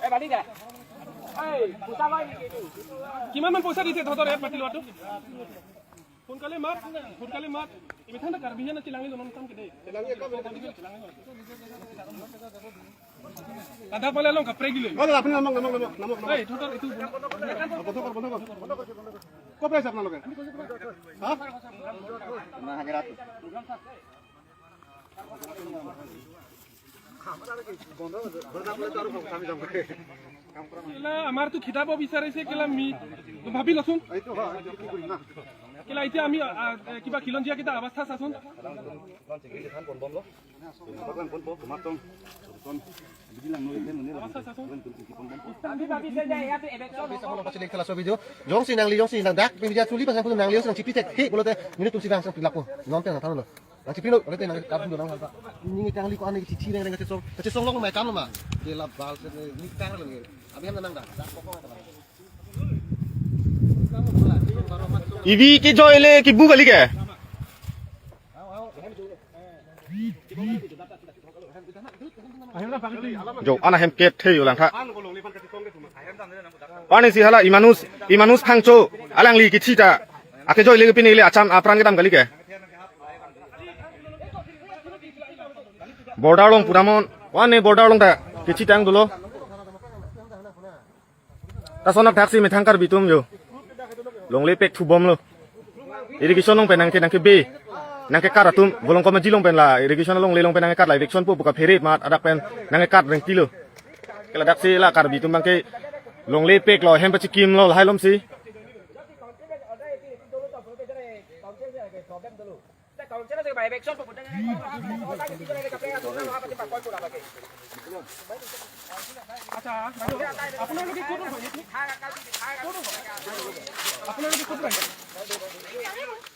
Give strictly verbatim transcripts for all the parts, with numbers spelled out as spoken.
এই বালি দে। এই, পইচা লয় নেকি এইটো? কিমান মান পইচা দিছে তহঁতৰ ইয়াত মাটি লোৱাটো? সোনকালে মাত, সোনকালে মাত। Ibi than ta Karbi hena chelang lo non tam kede. Chelang lo. Ada pala long kaprek dile. অ, দাদা, আপুনি নামক, নামক, নামক, নামক, নামক। এই, তহঁতৰ এইটো বন্ধ কৰ, বন্ধ কৰ। ক'ৰ পৰা আহিছে আপোনালোকে? হা? এইলা আমাৰতো খেদাব বিচাৰিছে, কেলা মি-, ভাবি লচোন। এইটো হয়, এইটো কি কৰিম না? কেলা এতিয়া আমি, আ, এ, কিবা খিলঞ্জীয়া কেইটা অৱস্থা চাচোন। অৱস্থা চাচোন। Jongsi nangli, jongsi nangdak, media chuli pasang putu nangli, jongsi nangchipi tek, he, pulote, minute tumsi bang sang pilak po, non pen nang than lo. Nangchipi lo, pulote nang kap dun nang halta. Nini kangli ko ane chichi reng reng kachesong, kachesong lo mai kam lo ma. Kela bal se ni kang lo ni. Abi ham nang dak, dak pokok. Ibi kejoi le kibu kali ke? Jo, ana hem ke thei yo lang tha. Ani si hala Imanus, Imanus Phangcho, alangli kithi ta. Akejoi le pini le achan apran kedam kali ke. Border along pura mon, wane border along ta kithi tang dolo. Ta sonak thaksi methang Karbi atum jo. Longle pek thubom lo. Irrigation along pen nangke nangke be. Nangke kar atum, Volongkom aji along pen la, irrigation alongle along pen nangke kar la, eviction po buka phere mat, adak pen nangke kar rengti lo. Kela daksi la Karbi atum bangke longle pek lo, hem pachikim lo, lahai lom si. আচ্ছা, বাইদেউ, আপোনালোকে ক'ত হয়? আপোনালোকে ক'ত হয়?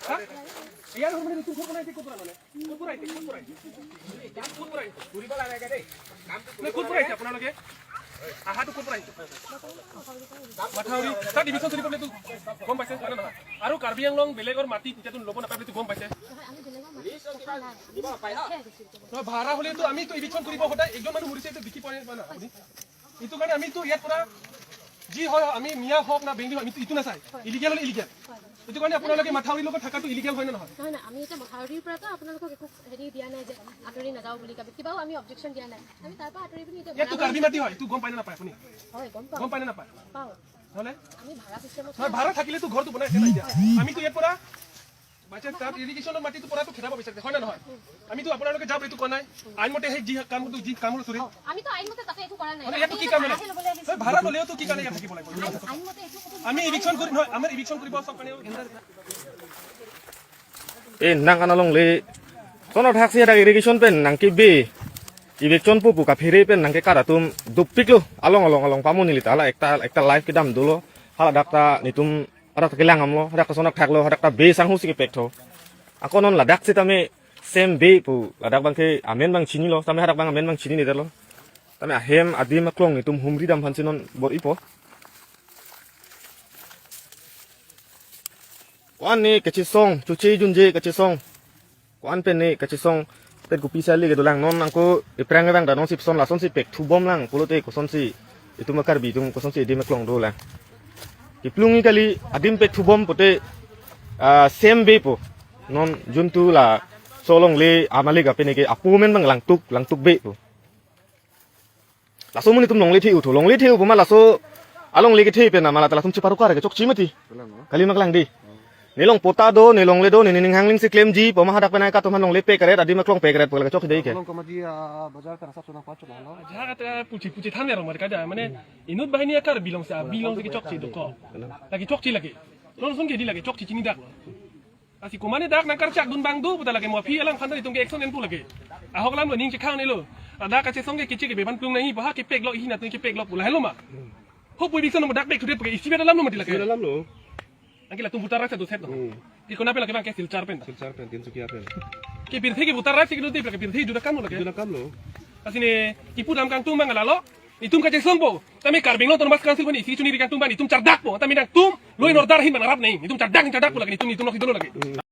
হা? ইয়াৰ মানে নতুন ঘৰ বনাইছে, ক'ত পৰা মানে? ক'ত পৰা আহিছে? ক'ত পৰা আহিছে? ক'ত পৰা আহিছে? ঘূৰিব লাগে দেই। নে, ক'ত পৰা আহিছে আপোনালোকে? আহাটো ক'ৰ পৰা আহিছে? মাথাউৰি। তাত ইভিকশ্যন চলিব বুলিতো গম পাইছে, হয় নে নহয়? আৰু কাৰ্বি আংলং বেলেগৰ মাটি তেতিয়াতো ল'ব নাপায় বুলিতো গম পাইছে। নহয়, ভাড়া হ'লেতো আমিতো ইভিকশ্যন কৰিব সদায়, একজন মানুহ মৰিছে, এইটো দেখি পোৱা নাই, পোৱা নাই আপুনি? এইটো কাৰণে আমিতো ইয়াত পৰা যি হয়, আমি মিয়া হওক না বেংগলী হওক, আমিতো ইটো নাচাই, ইলিগেল হ'লে ইলিগেল। এইটো কাৰণে আপোনালোকে মাথাউৰিৰ লগত থকাটো ইলিগেল হয় নে নহয়? নহয়, নহয়, আমি এতিয়া মাথাউৰিৰ পৰাতো আপোনালোকক একো হেৰি দিয়া নাই যে আঁতৰি নাযাওঁ বুলি, কিবাও আমি অবজেকশ্যন দিয়া নাই। আমি তাৰ পৰা আঁতৰি পিনি এতিয়া ইয়াততো বনাব কাৰ্বি মাটি হয়, এইটো গম পায় নে নাপায় আপুনি? হয়, গম পাওঁ। গম পায় নে নাপায়? পাওঁ। নহ'লে? আমি ভাড়া চিষ্টেমত নহয়, ভাড়া থাকিলেতো ঘৰটো বনাই আছে না এতিয়া। আমিতো ইয়াৰ পৰা বাই চান্স তাত ইৰিগেশ্যনৰ মাটিটো পৰাটো খেদাব বিচাৰিছে, হয় নে নহয়? আমিতো আপোনালোকে যাওক এইটো কোৱা নাই। আইনমতে সেই যি কাম, যি কাম হ'ল চুৰি। আমিতো আইনমতে তাতে একো কৰা নাই। মানে ইয়াততো কি কাম মানে? ভাড়াহে ল'বলৈ আহিছো। ভাড়া ল'লেওতো কি কাৰণে ইয়াত থাকিব লাগিব? আইন, আইনমতে এইটো ক'তো আমি ইভিকশ্যন কৰি, নহয়, আমাৰ ইভিকশ্যন কৰিব চব কাৰণে। E nang kana longle. Sono thaksi hadak irrigation pen nangke be. Eviction pupu kaphere pen nangke kar atum dopik lo. Along, along, along pamu neli ta hala ekta, ekta live kedam dolo. Haladak ta netum hadak ta kelang amlo, hadak ta sonak thaklo, hadak ta be sanghu si kepek tho. Ako non ladak sitame sem be pu, ladak bangke amen bang chinilo, tame hadak bang amen bang chinine detlo. Tame ahem adim aklong netum humri dam aphansi non bor-ipo. Ko-an ne kachesong, choche junje kachesong. Ko-an pen ne kachesong, pen kopi sali kedolang non nangko eprang evang da non sipson lasonsi pek thubom lang, pulote kosonsi, itum Karbi atum kosonsi edim eklong dolang. Kiplungi kali adim pek thubom pote, ah, sem be po. Non juntu laso longle amalik apene ke apu men bang langtuk, langtuk be po. Laso amonit atum longle the-u tho, longle the-u boma laso alongle kethe pen na mala ta latum cheparu kar ke chokche mati. Kalang no? Kali ma kalang di. Ne long pota do, ne longle do, ne ning hangling si klemji, boma hadak pen ai katum han longle pek karet, adim aklong pek karet, pu la chokche dei ke. Along kamaji, ah, bazar ta sap sunang pachok lang no? Ajak ata puchi puchi than ya rong mari kada, mane inut banghini akar bilong sa, bilong si chokche do ko. Lagi chokche lagi. Lon sun ke di lagi chokche chini dak. Lasi komane dak nangkarchak dun bang do, puta lake mo aphi alangphan ta netum ke action en pu lake. Ahok alam lo ning chekhang ne lo. Dak kachesong ke kichi ke beban plung nangji, baha kepek lo, ihi natung kepek lo, pu lahelo ma. Ho pu eviction mo dak pek thudet pu ke isi beta alam lo mati lake. Isi beta alam lo. Angke latum voter right ta do set lo. Hmm. Ke kona pen lake bang ke Silchar pen ta. Silchar pen, Tinsukia pen. Ke pirthe ke voter right si ke do te, ke pirthe juda kam lo lake. Juda kam lo. Lasi ne kipu dam kangtung bang lalo. Itum kachesong po. Tame Karbi Anglong Autonomous Council pen isi chuniri kangtung bang itum chardak po. Tame nangtum law and order ahin bang arap nai. Itum chardak, chardak po lake itum, itum nok itum lake.